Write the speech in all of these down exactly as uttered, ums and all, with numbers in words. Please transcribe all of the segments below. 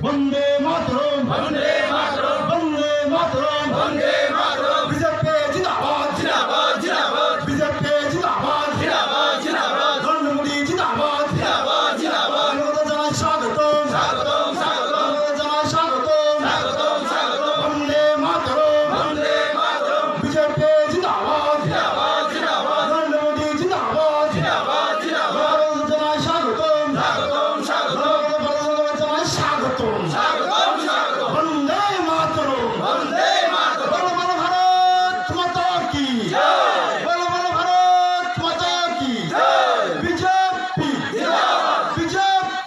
Vande Mataram! Vande Mataram! Vande Mataram! Vande Mataram! B J P zindabad! Zindabad! Zindabad! B J P zindabad! Zindabad! Zindabad! Narendra Modi zindabad! Zindabad! Zindabad! Janata janai swagotom! Swagotom! Swagotom! Janata janai swagotom! Swagotom! Swagotom! Vande Mataram! Vande Mataram! B J P zindabad! Zindabad! Zindabad! Narendra Modi zindabad! Zindabad! Zindabad! Janai swagotom! Swagotom! Swagotom! Janai swagotom! Swagotom! Swagotom! Vande Mataram! Vande Mataram! Bolo bolo Bharat Mata ki! Jai! Bolo bolo Bharat Mata ki! Jai! B J P! Zindabad! B J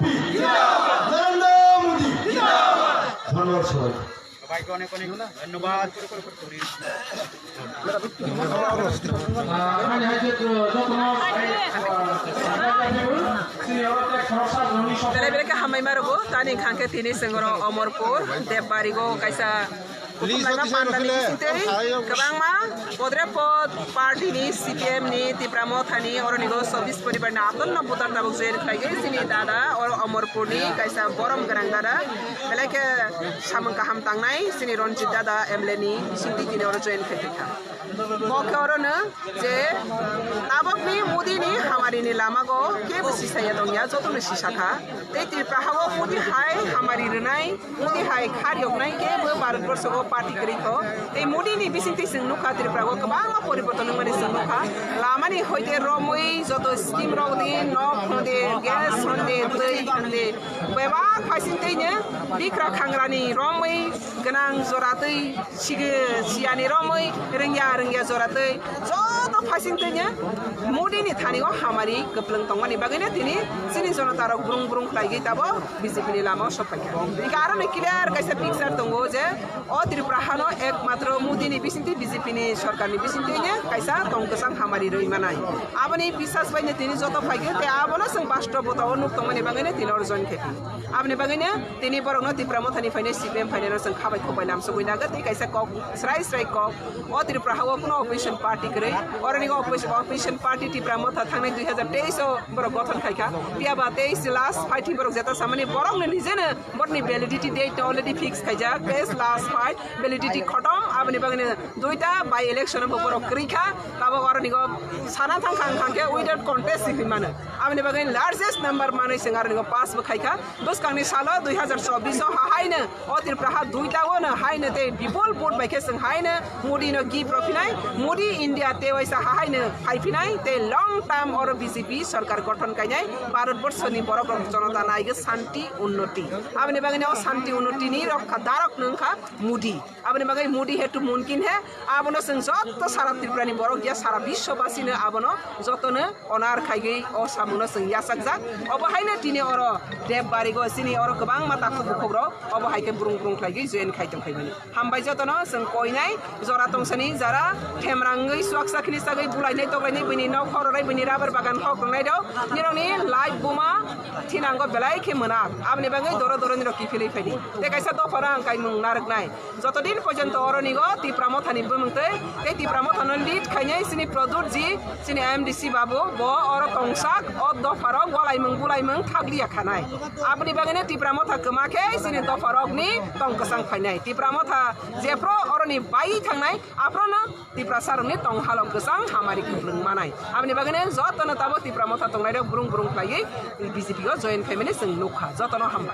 P! Zindabad! Narendra Modi! Zindabad! ধন্যবাদ সবাইকে। সবাইকে অনেক অনেক ধন্যবাদ। Belai belai khe hambai ma rwgo, tani hwnkha khe tini chwng oro Omorpur, Debbargo kaisa bukhuk laima panda ni bising twi kwbangma Bodrepot party ni, C P M ni, Tipra Motha ni, oro ni go chobbish poribar ni aton no voter tabuk join khlai khe chini dada oro Omorpur ni kaisa borom gwnang dada, belai khe samung kaham tangnai chini Ranjit dada M L A ni bising twi tini oro join khai kha. Bo khe oro no je tabok ni Modi ni hamari ni lama go kebo sisaya tongya, joto no sisa kha. Tei Tripura ha o Modi hai hamari rwnai, Modi hai khar yoknai kebo Bharat borsho go party kwrwi kho. Tei Modi ni bising twi chwng nukha Tripura go kwbangma poriborton wngmani chwng nukha. Lama ni hoite romwi joto scheme rok di, nok hwnde, gas hwnde, twi hwnde, bebak phaising twi no bikra khangra ni romwi gwnang jora twi Sigi siyani romwi rwngya rwngya jora twi joto phaising twi no Modi ni thani o hamari kwplwng tongmani bagwi no tini chini jonota rok brung brung khlai gwi tabok B J P ni lama o sok phaikha. Hingkhe aro ni clear kaisa picture tongo je o Tripura hano ekmatro Modi ni bisingtwi B J P ni sorkar ni bisingtwi no kaisa tong kwchang hamari rwi manai. Aboni bisas bai no tini joto phaikhe tei abono chwng bastob bota o nuk tongmani bagwi no tini oro join khaikha. Aboni bagwi no tini borokno Tipra Mothani phainai C P M phainai no chwng khabai khokbai lamsogwi nagw tei kaisa kok srai srai kok o Tripura ha o kuno opposition party kwrwi. Oroni opposition, opposition party Tipra Motha thangnai dui hazar teis o borok gothon khaikha. Phiya ba teis last fighting borok jeta samani borokno nijeno borokni validity date already fix khaijak. Teis last fight validity khotom. Aboni bagwi no duita by election bo borok kwrwi kha. Tabok oroni go sana thang kha wngkha khe without contest hinwi mano. Aboni bagwi largest number manwi chwng aroni go pass bo khaikha. Bwskangni salo dui hazar chobbish o haino o Tripura ha duita o no haino tei bipul vote bai khe chwng haino Modi no gift rw phinai, Modi India tei waisa haino phai phinai tei long term oro B J P sorkar gothon kainai Bharat borsho ni borok rok jonota naigwi shanti unnoti. Aboni bagwi no o shanti unnoti ni rokha darok no wngkha Modi. Aboni bagwi Modi he tu mumkin he, abono chwng joto sara Tripura ni borok ya sara biswabasi no abono joto no honor khaigwi o samung no chwng yachakjak. Obo haino tini oro Debbargo chini oro kwbangma takhuk bukhuk rok obo hai khe brung brung khlaigwi join khai tong khaimani. Hambai joto no chwng koinai jora tongsani jara themrangwi swaksa khini sagwi bulainai toklainai bini nok hororai bini rubber bagan hok tongnai rok nirokni life buma thinango belai khe mwnak. Aboni bagwi doro doro nirok kiphilwi phaidi. Tei kaisa dophano ang kaimung narwknai. Joto din porjonto oroni go Tipra Mothani bumung tei, tei Tipra Mothano lead khainai chini Pradyut ji, chini M D C babu, bo oro tongsak, o dopharok walaimung bulaimung thagliya khanai. Aboni bagwino Tipra Motha kwma khe chini dopharokni tong kwchang phainai. Tipra Motha jephru oroni bai thangnai, aphruno Tiprasarokni tong halok kwchang hamari kwplwng manai. Aboni bagwino jotono tabuk Tipra Motha tongnairok brung brung khlaiwi B J P o join khaimani chwng nukha. Jotono hambai.